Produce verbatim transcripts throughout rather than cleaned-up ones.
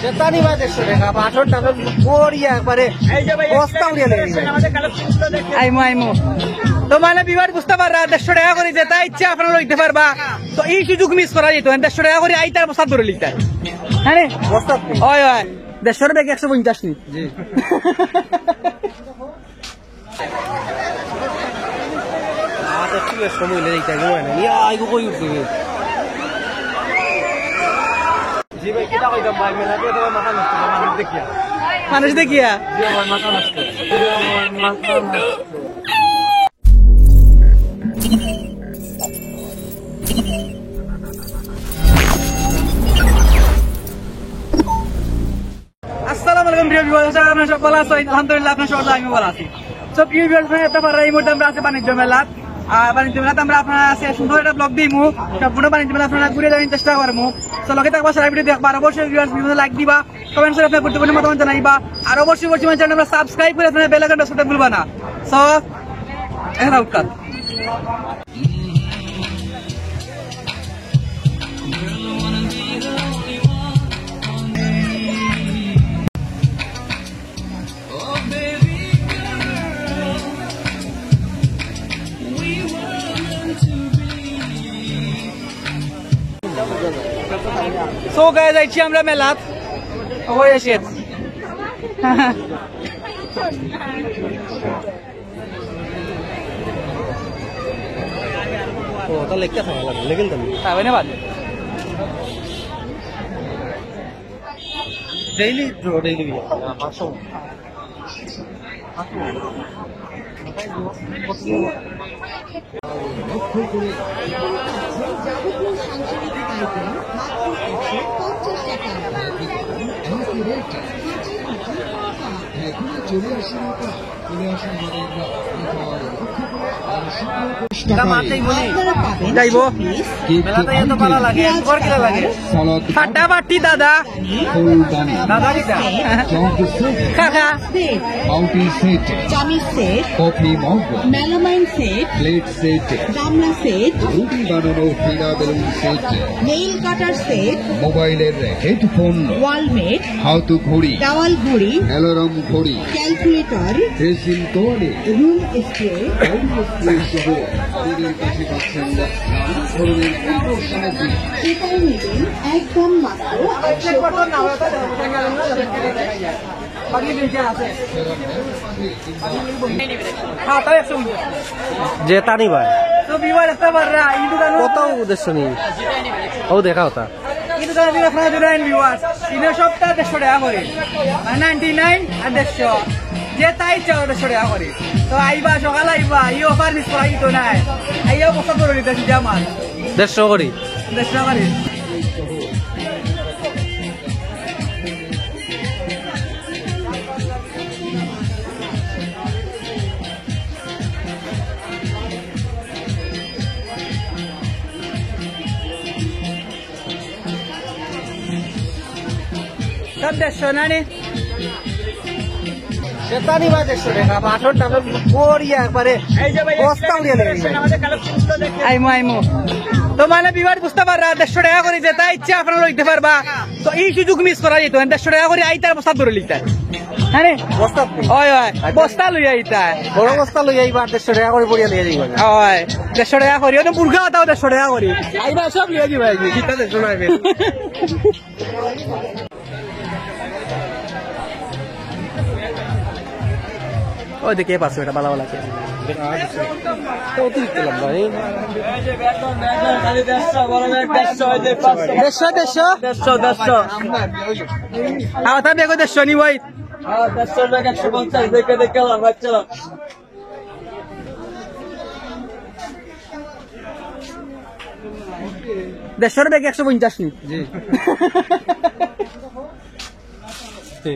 যেটা নিবা দেড়শো টাকা, বাসন টাসন বড়িয়া একবারে বস্তা উড়িয়া লেগে দিবে। আইমু, আইমু। তো মানে viewers বুঝতে পাররা, দেড়শো টাকা করি যেটা ইচ্ছা আপনারা লইতে পারবা। তো এই সুযোগ miss করা যেত না, দেড়শো টাকা করি আইতার বস্তা ধরে লিখতে। হ্যাঁ রে? বস্তা আপনি? হয়, হয়। দেড়শোর ব্যাগ একশো পঞ্চাশ নি। জি। আর একটু বেশ সময় হইলে এইটা ঘুমায় না। ইয়া, আইগো কই উঠবে? জি ভাই, কিতা কইতাম ভাই, মেলাতে তো মাথা নষ্ট, মানুষ দেখিয়া। মানুষ দেখিয়া? জি, আমার মাথা নষ্ট। জি, আমার মাথা নষ্ট। আসসালামু আলাইকুম প্রিয় viewers, আশা করি আপনারা সব ভালো আছেন। আলহামদুলিল্লাহ, আপনারা সব, আমি ভালো আছি। তো প্রিয় viewers, আপনারা দেখতে পাররা, এই মুহূর্তে আমরা আছি বাণিজ্য মেলাত। আর বাণিজ্য মেলাত আমরা আপনারা আছে সুন্দর একটা vlog দিমু, সম্পূর্ণ বাণিজ্য মেলা আপনারা ঘুরে যাওয়ার চেষ্টা করমু। তো লগে থাকবা, সারা video দেখবা, আর অবশ্যই viewers video like দিবা, comment করে আপনার গুরুত্বপূর্ণ মতামত জানাইবা, আর অবশ্যই অবশ্যই আমার channel আমরা subscribe করে আপনারা bell icon press করতে ভুলবা না। So এখন উৎকাল। So guys, আইছি আমরা মেলাত। ওই আসি। ও, তা লেখা থাকে, লাগে, লেখেন তো। তা হবে না বাদ। Daily, bro, daily. পাঁচশো। যাবতীয় সাংস্কৃতিক আইটেম মাত্র একশো পঞ্চাশ টাকা। এখনই চলে আসুন আপনারা। চলে আসুন আমাদের আপনারা পাবেন যাইবো। Showpiece, মেলাতে এত ভালো লাগে, তোমার কিলা লাগে? Salad, ফাটাফাটি দাদা। ফুলদানি, দাদা কিতা? Chalk set, কাকা। Bounty set, চামিচ set, coffee mug, melamine set, plate set, গামলা set, রুটি বানানো হীরা balloon set, nail cutter set, মোবাইলের headphone, wall mat, হাত ঘড়ি, দেওয়াল ঘড়ি, alarm ঘড়ি, calculator, dressing towel, room spray, body spray সহ আপনাদের কাছে পাচ্ছেন নানা ধরনের পণ্য সামগ্রী। এটাই নিবেন একদম মাত্র একশো পঞ্চাশ টাকা। যেটা নিবা। তো viewers দেখতে পাররা, এই দোকানো কত উদ্দেশ্য নেই। ও দেখা হতা। এই দোকানো যদি আপনারা জুড়ে আইন viewers, ইনো সবটা দেড়শো টাকা করে। মানে ninety nine আর দেড়শো। যেটা ইচ্ছা দেড়শো টাকা করে। তো আইবা, সকাল আইবা, এই offer miss করা যেত নায়। আইয়া বস্তা ধরে নিতে সিধা আমার। দেড়শো করি। দেড়শো করি। সব দেড়শো না রে? সেটা নিবা দেড়শো টাকা, বাসন টাসন বড়িয়া একবারে এই যে ভাই, বস্তা উড়িয়ে লেগে দিবে। আমাদের কালেকশন গুলো দেখেন। আইমু, আইমু। তো মানে viewers বুঝতে পাররা, দেড়শো টাকা করি যেটা ইচ্ছা আপনারা লইতে পারবা। তো এই সুযোগ miss করা যেত না, দেড়শো টাকা করি আইতার বস্তা ধরে লিখতে। হ্যাঁ রে? বস্তা আপনি? হয়, হয়। আচ্ছা। বস্তা লইয়া আইতা। বড় বস্তা লইয়া আইবা, দেড়শো টাকা করি বড়িয়া লইয়া যাইবা। হয়। দেড়শো টাকা করি, ওটা মুরগা হতাও দেড়শো টাকা করি। আইবা সব লইয়া যাইবা, আইবা। কিতা দেড়শো না আইবে? ওই দেখে পাঁচশো, এটা ভালো ভালো আছে। অতিরিক্ত লম্বা, এই। দেড়শো, দেড়শো। দেড়শো, দেড়শো। হ্যাঁ, ওটা দেখো, দেড়শো নি ভাই। হ্যাঁ, দেড়শো টাকা, একশো পঞ্চাশ, দেখে দেখে লাভ হচ্ছে না। দেড়শোর ব্যাগ একশো পঞ্চাশ নি। জি। জি।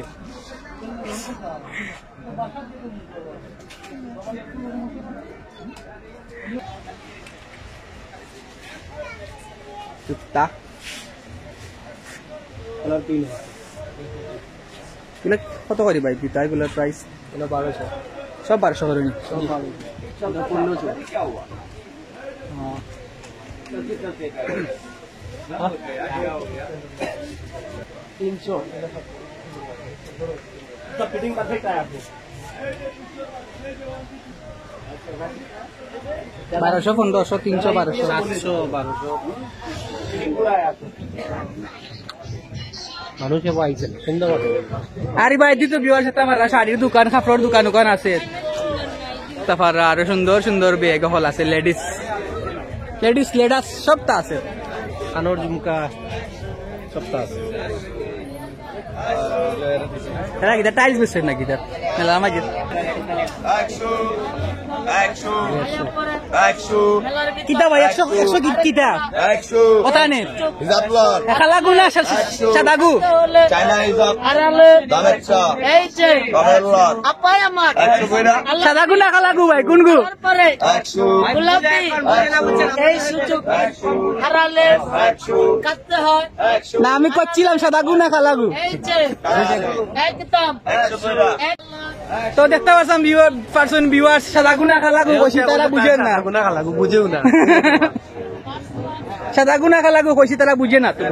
জুতা। এগুলা কত করি ভাই জুতা? এগুলার price? এগুলা বারোশো। সব বারোশো করে নি? সব বারোশো। এটা পনেরোশো। ও। তিনশো। সব ফিটিং পারফেক্ট আয় আপনি। বারোশো, পনেরোশো, তিনশো, বারোশো। সাতশো, বারোশো। ফিটিং পুরা আয় আপনি। মানুষ এবার আইছে, সুন্দর করে। আরে ভাই, দিতো বিয়ার সাথে আমার শাড়ির দোকান, কাপড়র দোকান, দোকান আছে। তারপর আরো সুন্দর সুন্দর ব্যাগ হল আছে, লেডিস, লেডিস, লেডাস সবটা আছে। কানর ঝুমকা সবটা আছে। এরা কিতা টাইলস বেচছেন নাকি? কিতা মেলার মাঝে? একশো, একশো, একশো। কিতা ভাই, একশো, একশো কি-, কিতা? একশো। কথা নেই। হিজাব লট। খালাগু না সা-, সা-, একশো। সাদাগু? চাইনা হিজাব। আড়ালে। দামের চা। এই যে। দামের লট। আপাই আমার। একশো কইরা। সাদাগু না খালাগু ভাই, কোনগু? তারপরে। একশো। গোলাপি। একশো। এই সুযোগ। একশো। হারালে। একশো। কাটতে হয়। একশো। না, আমি করছিলাম সাদাগু না খালাগু। এই যে। একদম। একশো কইরা। এক তো দেখতে পারছেন ভিউয়ার, পারছেন ভিউয়ার, সাদাগু না খালাগু, কইছি তারা বুঝেন না। সাদাগু না খালাগু, বুঝেও না। সাদাগু না খালাগু কইছি তারা বুঝে না তো।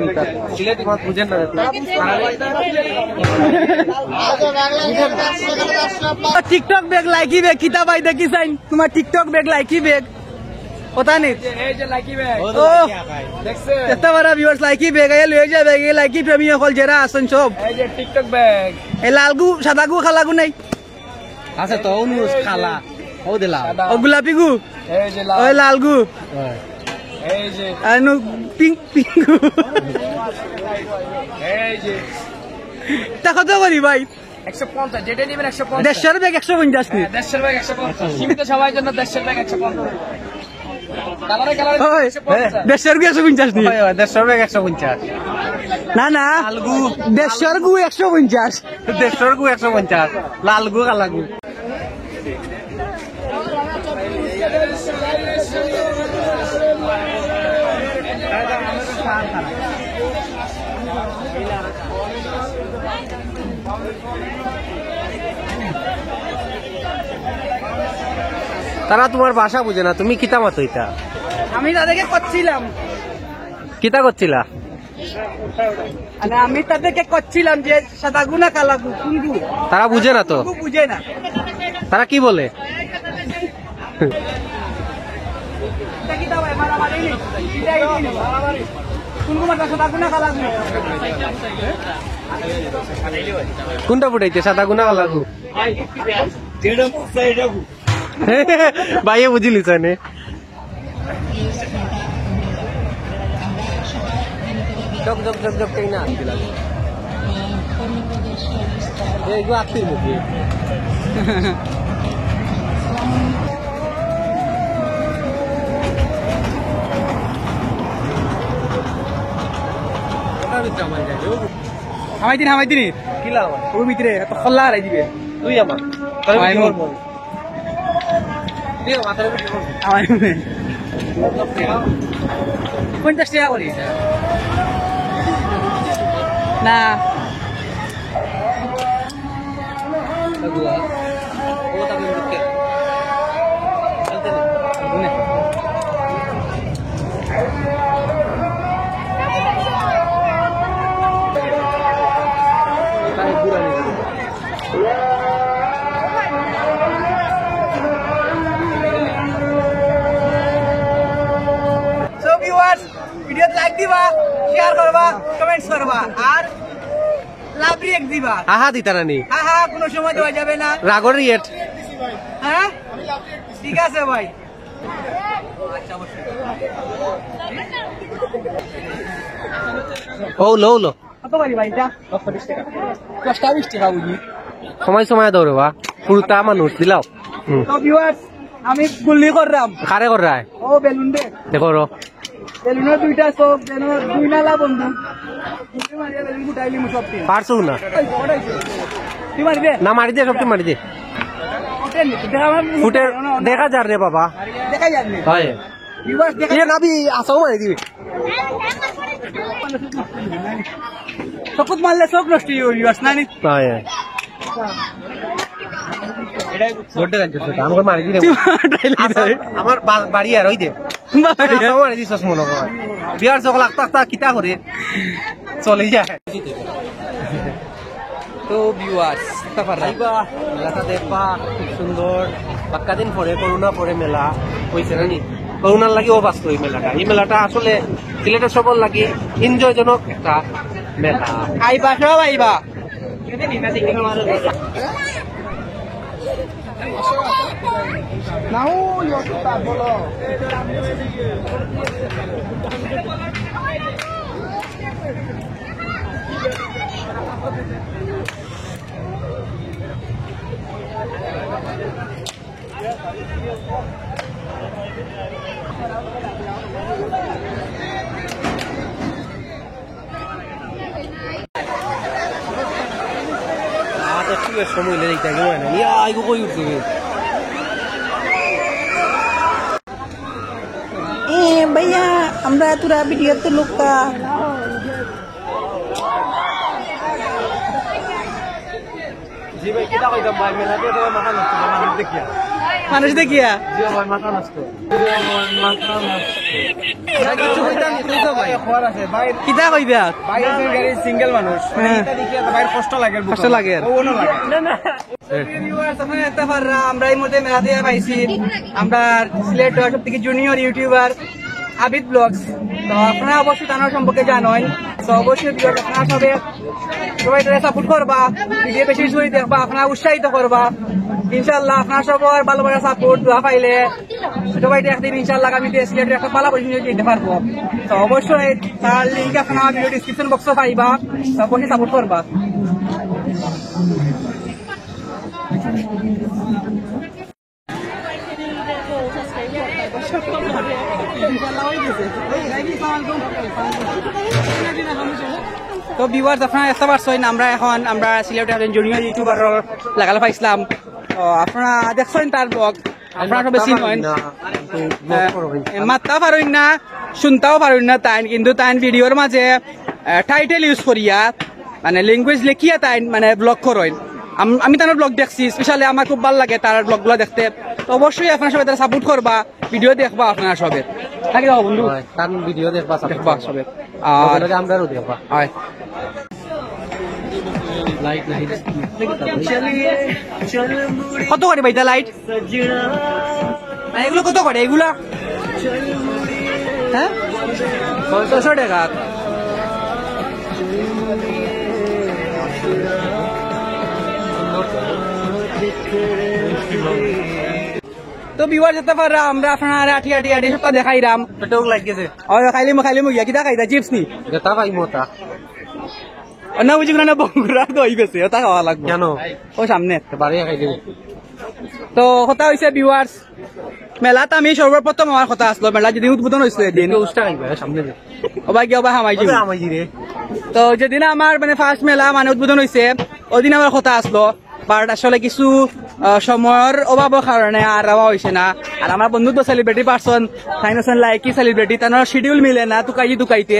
সিলেটি মাত বুঝেন না। TikTok ব্যাগ, লাইকি ব্যাগ, কিতা ভাই দেখি চাইন, তোমার TikTok ব্যাগ, লাইকি ব্যাগ। কথা নেই। এই যে লাকি ব্যাগ। ও। দেখছেন? এত বড় ভিউয়ার্স, লাকি ব্যাগ, এই লয়ে যাবে, এই লাকি প্রেমী অকল যেরা আছেন সব। এই যে TikTok ব্যাগ। এই লালগু, সাদাগু, খালাগু নাই? আছে তো, অনুষ খালা। ও দিলা। সাদা। ও গোলাপিগু। এই যে লাল। ওই লালগু। হ্যাঁ। এই যে। আর নু পিঙ্ক, পিঙ্কগু। এই যে। তা কত করি ভাই? একশো পঞ্চাশ, যেটা নেবেন একশো পঞ্চাশ। দেড়শোর ব্যাগ একশো পঞ্চাশ নি? হ্যাঁ, দেড়শোর ব্যাগ একশো পঞ্চাশ। সীমিত সময়ের জন্য দেড়শোর ব্যাগ একশো পঞ্চাশ। কালারে কালারে ওই, একশো পঞ্চাশ। দেড়শোর গু একশো পঞ্চাশ নি? ওই, ওই, দেড়শোর ব্যাগ একশো পঞ্চাশ। না, না। লালগু। দেড়শোর গু একশো পঞ্চাশ। দেড়শোর গু একশো পঞ্চাশ। লালগু, কালাগু। তারা তোমার ভাষা বুঝে না, তুমি কিতা মাতো ইতা? আমি তাদেরকে করছিলাম। কিতা করছিলা? মানে, আমি তাদেরকে করছিলাম যে সাদাগু না কালাগু, কোনগু? তারা বুঝে না তো। কোনগু বুঝে না। তারা কি বলে? এটা কিতা ভাই, মারামারি নি? কিতা ইনি নি? কোনগু মাতো, সাদাগু না কালাগু? কোনটা ফুটাইতে, সাদাগু না কালাগু? ভাইয়ে বুঝিলিছে নে। জগ, জগ, জগ, জগ, টেই না। এই, এগু আত্তির মুখে। ওটার ভিতরে আমার জায়গা, ও। হামাই দিন, হামাই দিন। কি লাভ? ওর ভিতরে, এত খোলা হারাই দিবে। তুই আমার। তাহলে হামাই কি মু। করবো? আমার পঞ্চাশ টাকা করি। না। So viewers, video like দিবা, share করবা, comments করবা, আর love react দিবা। আহা দিতা নানি। হ্যাঁ, হ্যাঁ, কোনো সময় দেওয়া যাবে না। রাগর react। হ্যাঁ, ঠিক আছে ভাই। ও লো, লো। কত করি ভাই এটা? দশটা বিশ টাকা বুঝি। সময় সময় দাও রে বা। পুরুতা মানুষ দিলাও। হুম। তো viewers, আমি গুল্লি করলাম। কারে কররায়? ও বেলুন দে। দেখো রো। বেলুনের দুইটা চোখ, যেন দুই নালা বন্ধু। গুল্লি মারিয়া বেলুন ফুটাইলি মু সব তিন। পারছো না? ওই, ওটাই তো। তুই মারি দে। না, মারি দে, সবটি মারি দে। ফুটে নি, দেখা আমার ফুটে না, না। দেখা যার রে বাবা। দেখা যার নি। হয়। Viewers, দেখা এ না বি, আসাও মারি দিবি। চকুত মারলে চোখ নষ্ট হইব, viewers, না নি? হয়, হয়। আমাকে মারি দিলে। তুই মারাটাই লাগি যাবে। আমার বা-, বাড়ি আর ওই দে। বাড়ি। আসাও মারি দিছস মনে হয়। Viewers, চোখ লাগতা, লাগতা, কিতা করে? চলে যায়। তো ভিউয়ার্স, তারপর আইবা, মেলাটা দেখবা, খুব সুন্দর। বাক্কা দিন পরে, করোনা পরে মেলা অইছে না নি? করোনার লাগি অফ আছিল এই মেলাটা। এই মেলাটা আসলে সিলেটের সবার লাগি এনজয়জনক একটা মেলা। আইবা, সব আইবা। আর একটু বেশ সময় হইলে যাইতে হবে, মানে, ইয়া, আইগো কই উঠতে হবে? এ ভাইয়া, আমরা তোরা ভিডিওতে লোকা। জি ভাই, কিতা কইতাম ভাই, মেলাতে তো মাথা নষ্ট, মানুষ দেখিয়া। মানুষ দেখিয়া? জি ভাই, মাথা নষ্ট। জি ভাই, মাথা নষ্ট। এরা কিচ্ছু কইতা নি, তুই তো ভাই। খবর আছে, ভাই। কিতা কইবা? ভাই, একজন গাড়ি সিঙ্গেল মানুষ। মানে, হ্যাঁ। ইটা দেখিয়া তো ভাইর কষ্ট লাগে, কষ্ট লাগে। ও, ওনো লাগে। না, না। Viewers, আপনারা দেখতা পাররা, আমরা এই মুহূর্তে মেলাতে পাইছি। আমরা সিলেটর সব থেকে জুনিয়র ইউটিউবার আবিদ ব্লগস। তো আপনারা অবশ্যই তার সম্পর্কে জানেন। তো অবশ্যই viewers, আপনারা সবে সবাই তারে সাপোর্ট করবা, ভিডিও বেশি বেশি করে দেখবা, আপনারা উৎসাহিত করবা। ইনশাআল্লাহ আপনারা সবার ভালোবাসা, সাপোর্ট, দোয়া পাইলে সবাই একদিন ইনশাআল্লাহ আগামীতে সিলেটর একটা ভালো পজিশনে যেতে পারবো। তো অবশ্যই তার লিংক আপনারা ভিডিও ডেসক্রিপশন বক্সে পাইবা, তো অবশ্যই সাপোর্ট করবা। তো ভিউয়ার্স, আপনারা দেখতা পারছইন, আমরা এখন আমরা সিলেটর একজন জুনিয়র ইউটিউবার লাগাল পাইছিলাম। তো আপনারা দেখছইন তার ব্লগ, আপনারা সবে চিনইন। না, কিন্তু ব্লগ করইন। এ, মাততাও পারইন না, শুনতাও পারইন না তাইন, কিন্তু তাইন ভিডিওর মাঝে, এ, টাইটেল ইউজ করিয়া মানে ল্যাঙ্গুয়েজ লেখিয়া তাইন মানে ব্লগ করইন। আম-, আমি তার ব্লগ দেখছি, স্পেশালি আমার খুব ভালো লাগে তার ব্লগগুলো দেখতে। তো অবশ্যই আপনারা সবাই তারে সাপোর্ট করবা, ভিডিও দেখবা আপনারা সবে। নাকি দেখো বন্ধু? হয়, তার ভিডিও দেখবা, সাপোর্ট দেখবা করবা। সবে। আর লগে লগে আমরারও দেখবা। হয়। লাইট নাই। কত করে ভাই ইটা লাইট? আর এগুলো কত করে এগুলা? হ্যাঁ, ছয়শো টাকা। তো ভিউয়ার, দেখতা পাররা, আমরা আপনারা আটি আটি আটি সবটা দেখাইরাম। পেটও লাগি গেছে। ওই খাইলিমু, খাইলিমু গিয়া, কিতা খাইতা? চিপস নি? যেটা খাইমু ওটা। না বুঝি না, বগুড়ার দই বেচে, ওটা খাওয়া লাগবো। কেন? ও সামনে। তো বাড়ি খাই দিবি। তো কথা হইছে ভিউয়ার্স, মেলাত আমি সর্বপ্রথম আমার কথা আসলো, মেলা যেদিন উদ্বোধন হইছিল এদিন। একটু উষ্টা খাইবা, সামনে দে। ও ভাই, গিয়া ও ভাই, হামাই ওটা যাইবো। হামাই রে। তো যেদিন আমার মানে ফার্স্ট মেলা মানে উদ্বোধন হইছে, ওদিন আমার কথা আসলো, বাট আসলে কিছু, আহ, সময়র অভাবর কারণে আর আওয়া হইছে না। আর আমার বন্ধু তো সেলিব্রিটি পার্সন, তাইন আছইন লাইকি সেলিব্রিটি, তানর শিডিউল মিলে না, তুকাই তুকাইতে।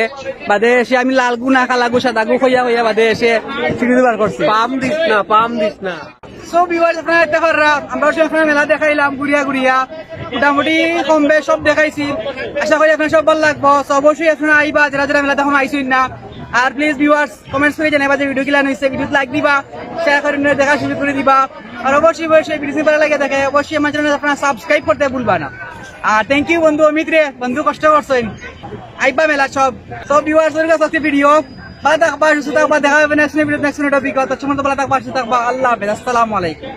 বাদে এসে আমি লালগু না কালাগু সাদাগু কইয়া কইয়া বাদে এসে শিডিউল বার করছি। পাম দিস না, পাম দিস না। So ভিউয়ার্স, আপনারা দেখতা পাররা, আমরা সব আপনারা মেলা দেখাইলাম ঘুরিয়া ঘুরিয়া, মোটামুটি কম বেশ সব দেখাইছি। আশা করি আপনারা সব ভালো লাগবো। So অবশ্যই আপনারা আইবা, যারা যারা মেলা দেখো আইছইন না। আর প্লিজ ভিউয়ার্স, কমেন্টস করে জানাইবা যে ভিডিও কিলা হইছে, ভিডিওত লাইক দিবা, শেয়ার করে নিয়ে দেখা শুরু করে দিবা। আর অবশ্যই অবশ্যই ভিডিও ভালো লাগে থাকে, অবশ্যই আমার চ্যানেল আপনারা সাবস্ক্রাইব করতে ভুলবা না। আর থ্যাংক ইউ বন্ধু অমিত রে, বন্ধু কষ্ট করছইন, আইবা মেলা সব। তো ভিউয়ার্স, ওর কাছে ভিডিও ভালো থাকবা, সুস্থ থাকবা, দেখা হবে next video, next video topic. ততক্ষণ ভালো থাকবা, সুস্থ থাকবা, আল্লাহ হাফেজ, আসসালামু আলাইকুম।